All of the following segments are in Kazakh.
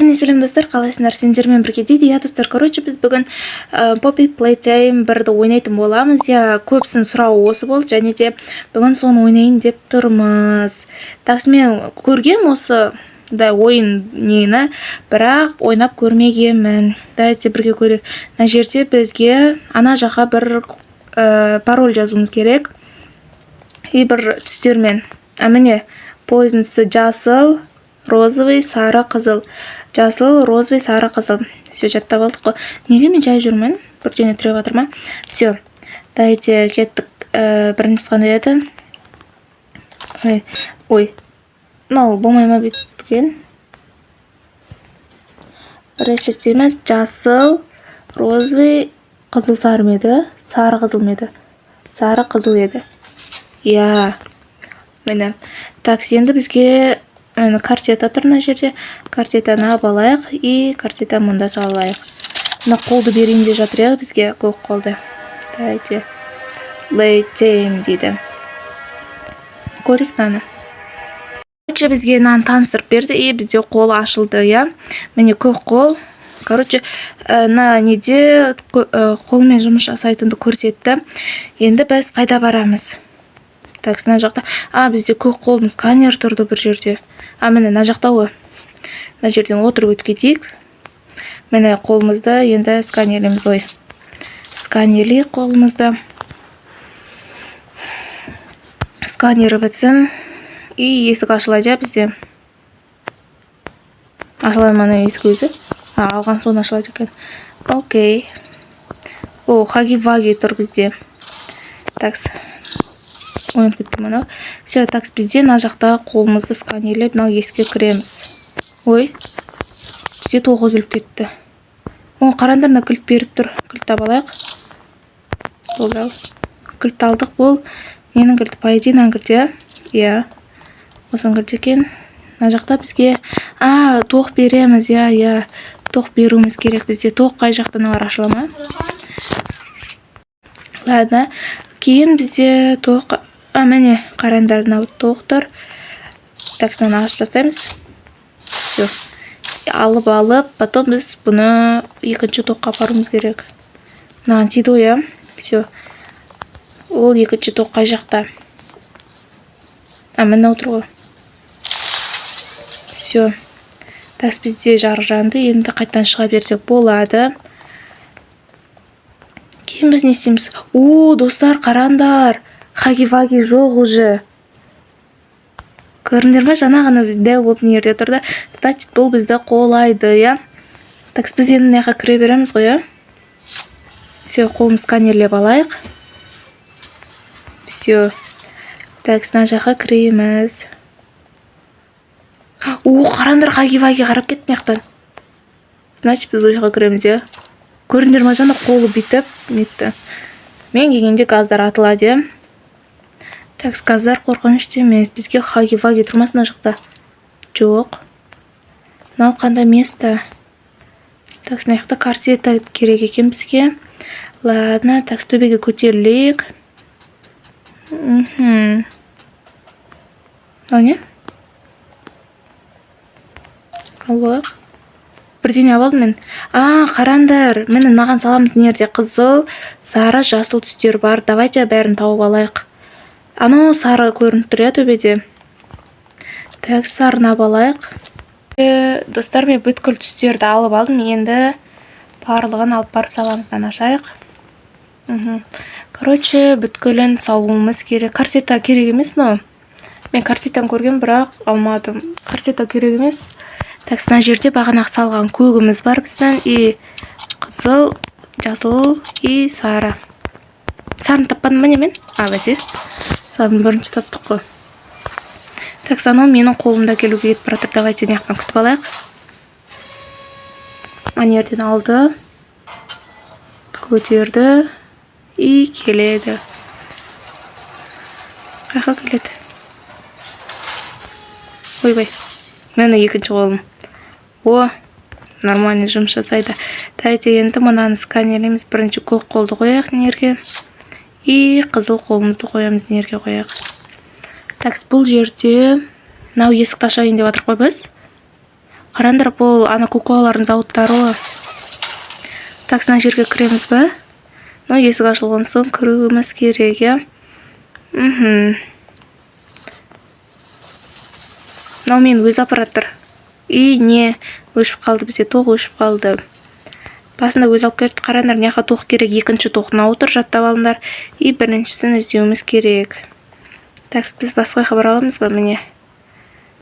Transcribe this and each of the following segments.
Барлықтарыңа сәлем, достар! Қалайсыңдар? Сендермен бірге Дейді. Иә, достар, короче, біз бүгін Poppy Playtime 1-ді ойнайтын боламыз. Иә, көбісінің сұрауы осы болды және де бүгін соны ойнайын деп тұрмыз. Так, мен көргем осындай ойын нені, бірақ ойнап көрмегенмін. Давайте бірге көрейік. Мына жерде бізге ана жаққа бір пароль жазуымыз керек и бір түстермен. А, міне, пойыздың түсі жасыл, розовый, сары, қызыл. Жасыл, розовый, сары, қызыл. Все, жаттап алдық қой. Неге мен жай жүрмін? Бірдеңе тіреп жатыр ма? Все, давайте кеттік. Біріншісі қандай еді? Ой, ой, мынау болмай ма бүйткен? Reset емес. Жасыл, розовый, қызыл, сары ма еді? Сары, қызыл ма еді? Сары, қызыл еді, иә, міне. Так, енді бізге, міне, картета тұр мына жерде. Картетаны алып алайық и картета мұнда салып алайық. Мына қолды берейін деп жатыр, иә, бізге көк қолды. Давайте. Playtime дейді. Көрейік мынаны. Короче, бізге мынаны таныстырып берді и бізде қол ашылды, иә, міне, көк қол. Короче, мына неде қолмен жұмыс жасайтынды көрсетті. Енді біз қайда барамыз? Так, мына жақта, а, бізде көк қолдың сканері тұрды бір жерде. А, міне, мына жақта ғой. Мына жерден отырып өтіп кетейік. Міне, қолымызды енді сканерлейміз ғой. Сканерлейік қолымызды. Сканері бітсін и есік ашылады, иә. Бізде ашылады ма ана есік өзі? А, алған соң ашылады екен. Окей. О, Хаги Ваги тұр бізде. Так, оянып кетті мынау. Все, так, бізде мына жақта қолымызды сканерлеп, мынау есікке кіреміз. Ой, бізде тоқ үзіліп кетті. О, қараңдар, мына кілт беріп тұр. Кілт таба алайық. Болды ау, кілт алдық. Бұл ненің кілті? По идее, мынаның кілті, иә, иә, осының кілті екен. Мына жақта бізге, а, тоқ береміз, иә, иә, тоқ беруіміз керек. Бізде тоқ қай жақта? Мыналар ашыла ма? Ладно, кейін бізде тоқ, а, міне, қараңдар, мынау тоқ тұр. Так, мынаны ашып тастаймыз. Все, алып алып, потом біз бұны екінші тоққа апаруымыз керек. Мынаған тиді ғой, иә. Все, ол екінші тоқ қай жақта? А, міне отыр ғой. Все, так, бізде жарық жанды. Енді қайтадан шыға берсек болады. Кейін біз не істейміз? О, достар, қараңдар, Хаги Ваги жоқ уже. Көрдіңдер ма? Жаңа ғана дәу болып мына жерде тұрды. Значит, бұл бізді қолайды, иә. Так, біз енді мына жаққа кіре береміз ғой, иә. Все, қолымызды сканерлеп алайық. Все, так, мына жаққа кіреміз. О, қараңдар, Хаги Ваги қарап кетті мына жақтан. Значит, біз ол жаққа кіреміз, иә. Көрдіңдер ма, жаңа қолы бүйтіп нетті. Мен келгенде газдар атылады, иә. Так, газдар қорқынышты емес бізге. Хаги Ваги тұрмасын мына жақта. Жоқ, мынау қандай место? Так, мына жақта корсета керек екен бізге. Ладно, так, төбеге көтерілейік. Мынау не? Алып алайық. Бірдеңе алып алдым мен. А, қараңдар, міне, мынаған саламыз. Мына жерде қызыл, сары, жасыл түстер бар. Давайте бәрін тауып алайық. Анау сары көрініп тұр, иә, төбеде. Так, сарыны алып алайық. Достар, мен бүткіл түстерді алып алдым. Енді барлығын алып барып саламыз. Мынаны ашайық. Короче, бүткілін салуымыз керек. Корсета керек емес, но мен корсетаны көргем, бірақ алмадым. Корсета керек емес. Так, мына жерде бағанағы салған көгіміз бар біздің и қызыл, жасыл и сары. Сарыны таппадым ба, не мен? А, бәсе, сарыны бірінші таптық қой. Так, анау менің қолымда келуге кетіп бара жатыр. Давайте мына жақтан күтіп алайық. Ана жерден алды, көтерді и келеді. Қай жаққа келеді? Ойбай, міне, екінші қолым. О, нормально жұмыс жасайды. Давайте енді мынаны сканерлейміз. Бірінші көк қолды қояйық мына жерге и қызыл қолымызды қоямыз мына жерге қояйық. Так, бұл жерде мынау есікті ашайын деп жатырмық қой біз. Қараңдар, бұл ана куклалардың зауыттары ғой. Так, мына жерге кіреміз ба? Ну, есік ашылған соң кіруіміз керек, иә. Мхм. Мынау менің өз аппараттар. И не өшіп қалды бізде, тоқ өшіп қалды. Басында өзі алып келді. Қараңдар, мына жаққа тоқ керек. Екінші тоқ мынау тұр, жаттап алыңдар. И біріншісін іздеуіміз керек. Так, біз басқа жаққа бара аламыз ба? Міне.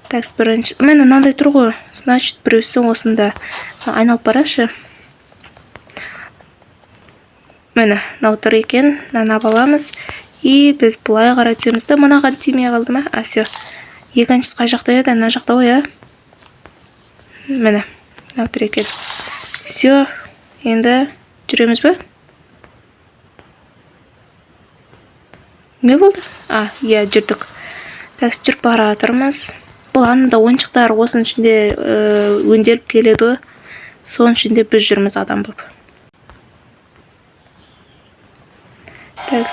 Так, бірінші. Міне мынандай тұр ғой. Значит, біреусі осында. Айналып барайықшы. Міне, мынау тұр екен. Мынаны алып аламыз. И біз былай қарай түсеміз да, мынаған тимей қалды ма? А, все. Екіншісі қай жақта еді? Мына жақта ғой, иә? Міне, мынау тұр екен. Все, енді жүреміз бе? Не болды? А, иә, жүрдік. Так, жүріп бара жатырмыз. Бұл анында ойыншықтар осының ішінде өңделіп келеді ғой. Соның ішінде біз жүрміз адам болып. Так,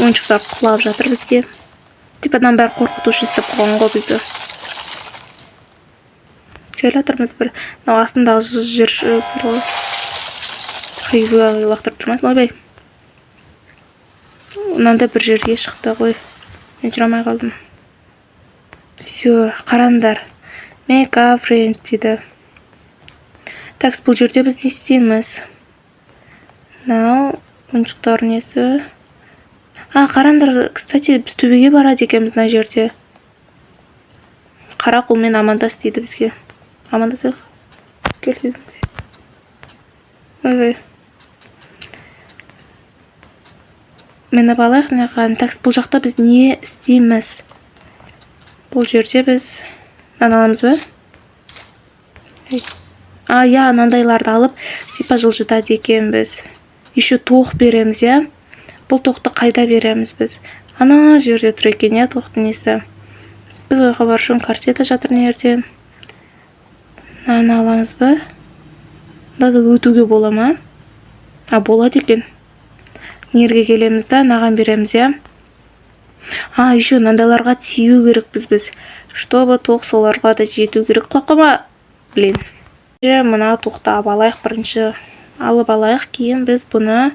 ойыншықтар құлап жатыр бізге. Типа мынаның бәрі қорқыту үшін істеп қойған ғой бізді. Келе жатырмыз бір. Мынау астындағы жер бір ғой. Қиып лақтырып тұрмасын, ойбай. Мынандай бір жерге шықты ғой. Мен жүре алмай қалдым. Все, қараңдар. Make a friend дейді. Так, бұл жерде біз не істейміз? Мынау ойыншықтар несі? А, қараңдар, кстати, біз төбеге барады екенбіз мына жерде. Қара қолмен амандас дейді бізге. Амандасайық. Кел дедім. Ойбай. Мініп алайық мынаған. Так, бұл жақта біз не істейміз? Бұл жерде біз мынаны аламыз ба? А, иә, мынандайларды алып, типа жылжытады екенбіз. Еще тоқ береміз, иә? Бұл тоқты қайда береміз біз? Ана жерде тұр екен, иә, тоқтың несі. Біз ойға бару үшін корсета жатыр мына жерде. Мынаны аламыз ба? Мынада өтуге бола ма? А, болады екен. Нерге келеміз да, мынаған береміз, иә? А, еще мынандайларға тию керекпіз біз. Чтобы тоқ соларға да жету керек. Құлап қалма. Блин. Мына тоқты алып алайық, бірінші алып алайық, кейін біз бұны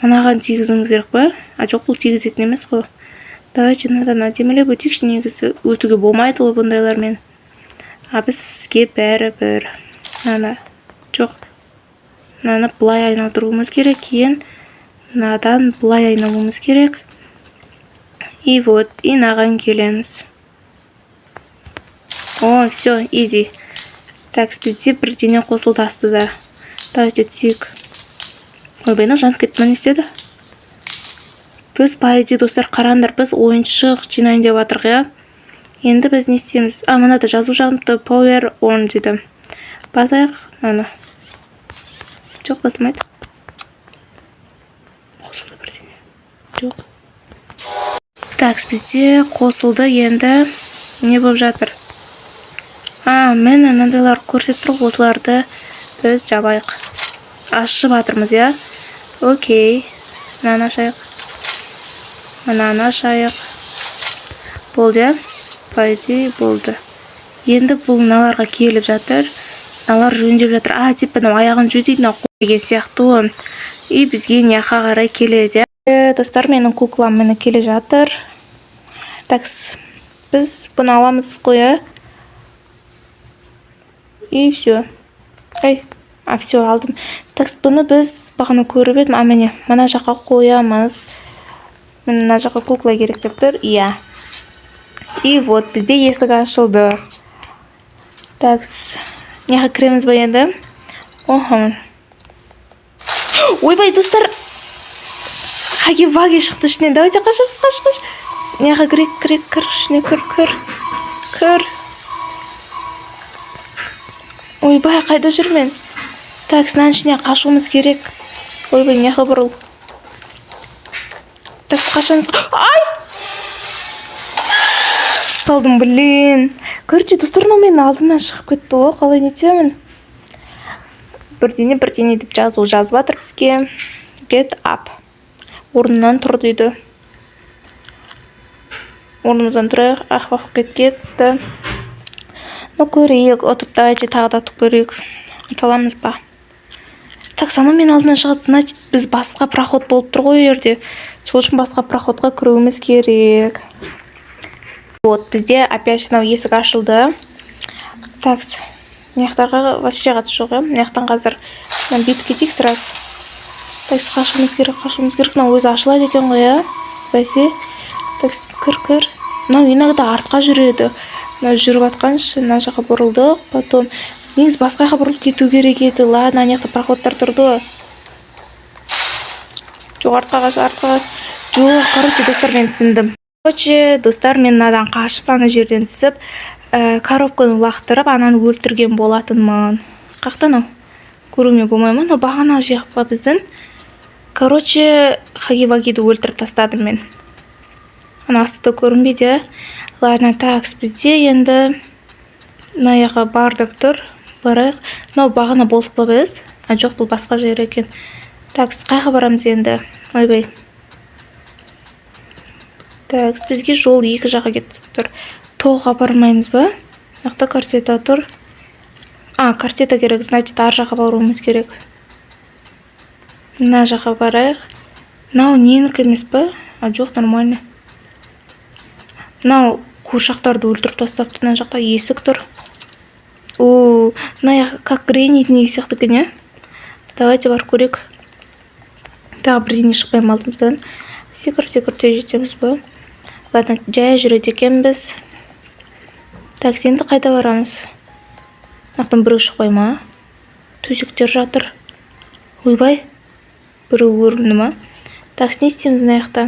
мынаған тигізуіміз керек па? А, жоқ, бұл тигізетін емес қой. Давайте мынадан әдемілеп өтейікші, негізі өтуге болмайды ғой бұндайлармен. А бізге бәрібір. Мынаны жоқ. Мынаны былай айналдыруымыз керек, кейін мынадан былай айналуымыз керек. И вот, и мынаған келеміз. О, все, изи. Так, бізде бірдеңе қосылды астыда. Давайте түсейік. Ойбай, мынау жанып кетті ма, не істеді? Біз, по идее, достар, қараңдар, біз ойыншық жинайын деп жатырық, иә? Енді біз не істейміз? А, мынада жазу жағыныпты, power on дейді. Басайық, мынаны. Жоқ, басылмайды. Қосылды бірдеңе. Жоқ. Так, бізде қосылды, енді не болып жатыр? А, міне мынандайлар көрсетіп тұр, осыларды біз жабайық. Ашып жатырмыз, иә? Окей. Мынаны ашайық. Мынаны ашайық. Болды, иә? По идее, болды. Енді бұл мыналарға келіп жатыр. Мыналар жөндеп жатыр. А, типа мынау аяғын жөндейді, мынау деген сияқты ғой. И бізге мына қарай келеді, иә? Достар, менің куклам міне келе жатыр. Так, біз бұны аламыз қой, иә? И все. Ай, а, все, алдым. Так, бұны біз бағана көріп едім. А, міне, мына жаққа қоямыз. Міне, мына жаққа кукла керек деп тұр. Иә. И вот, бізде есік ашылды. Так, мына жаққа кіреміз ба енді? Охо. Ойбай, достар. Хаги-ваги шықты ішінен. Давайте қашамыз, қаш, қаш. Мына жаққа кірейік, кірейік, кір, ішіне кір, кір. Кір. Ойбай, қайда жүрмін? Так, мынаның ішіне қашуымыз керек. Ойбай, мына жаққа бұрыл. Так, қашамыз. Ай! Ұсталдым, блин. Короче, достар, мынау менің алдымнан шығып кетті ғой. Қалай нетемін? Бірдеңе, бірдеңе деп жазу жазып жатыр бізге. Get up. Орнынан тұр дейді. Орнымыздан тұрайық. Ах, ах, кетті. Ну, көрейік, ұтып, давайте тағы да ұтып көрейік. Ұта аламыз ба? Так, анау менің алдымнан шығады, значит, біз басқа проход болып тұр ғой ол жерде. Сол үшін басқа проходқа кіруіміз керек. Вот, бізде опять мынау есік ашылды. Так, мына жақтарға вообще қатысы жоқ, иә. Мына жақтан қазір мына бүйтіп кетейік сразу. Так, қашуымыз керек, қашуымыз керек. Мынау өзі ашылады екен ғой, иә, бәсе. Так, кір, кір. Мынау иногда артқа жүреді. Мынау жүріп жатқаншы мына жаққа бұрылдық. Потом негізі басқа жаққа бұрылып кету керек еді. Ладно, ана жақта проходтар тұрды ғой. Жоқ, артқа қаш, артқа қаш. Жоқ, короче, достар, мен түсіндім. Короче, достар, мен мынадан қашып, ана жерден түсіп, коробканы лақтырып, ананы өлтірген болатынмын. Қаяқта анау? Көруіме болмай ма? Мынау бағанағы жақ па біздің? Короче, Хаги Вагиді өлтіріп тастадым мен. Ана астында көрінбейді, иә. Ладно, так, бізде енді мына жаққа бар деп тұр. Барайық. Мынау бағана болдық па біз? А, жоқ, бұл басқа жер екен. Так, қай жаққа барамыз енді? Ойбай. Так, бізге жол екі жаққа кетіп тұр. Тоғға бармаймыз ба? Мына жақта картета тұр. А, картета керек, значит, ар жаққа баруымыз керек. Мына жаққа барайық. Мынау ненікі емес па? А, жоқ, нормально. Мынау қуыршақтарды өлтіріп тастапты. Мына жақта есік тұр. О, мына жақ как Греннидің үйі сияқты екен, иә. Давайте барып көрейік. Тағы бірдеңе шықпай ма алдымыздан? Секіріп, секіріп те жетеміз ба? Ладно, жай жүреді екенбіз. Так, енді қайда барамыз? Мына жақтан біреу шықпай ма? Төсектер жатыр. Ойбай, біреу көрінді ма? Так, не істейміз мына жақта?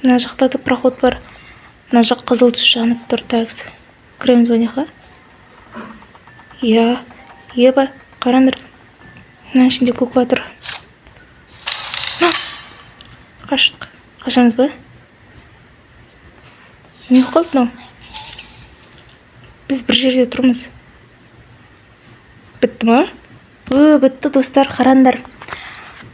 Мына жақта да проход бар. Мына жақ қызыл түс жанып тұр. Так, кіреміз ба мына жаққа? Иә, еба, қараңдар, мынаның ішінде кукла тұр. А! Қаштық. Қашамыз ба? Не болып қалды мынау? Біз бір жерде тұрмыз. Бітті ма? Ö, бітті, достар, қараңдар.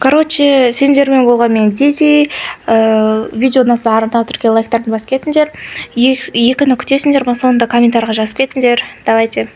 Короче, сендермен болған мен, Диди. Видео ұнаса, арна түрге лайктарын басып кетіңдер. Екіні күтесіңдер ма, соны да комментарийға жазып кетіңдер. Давайте.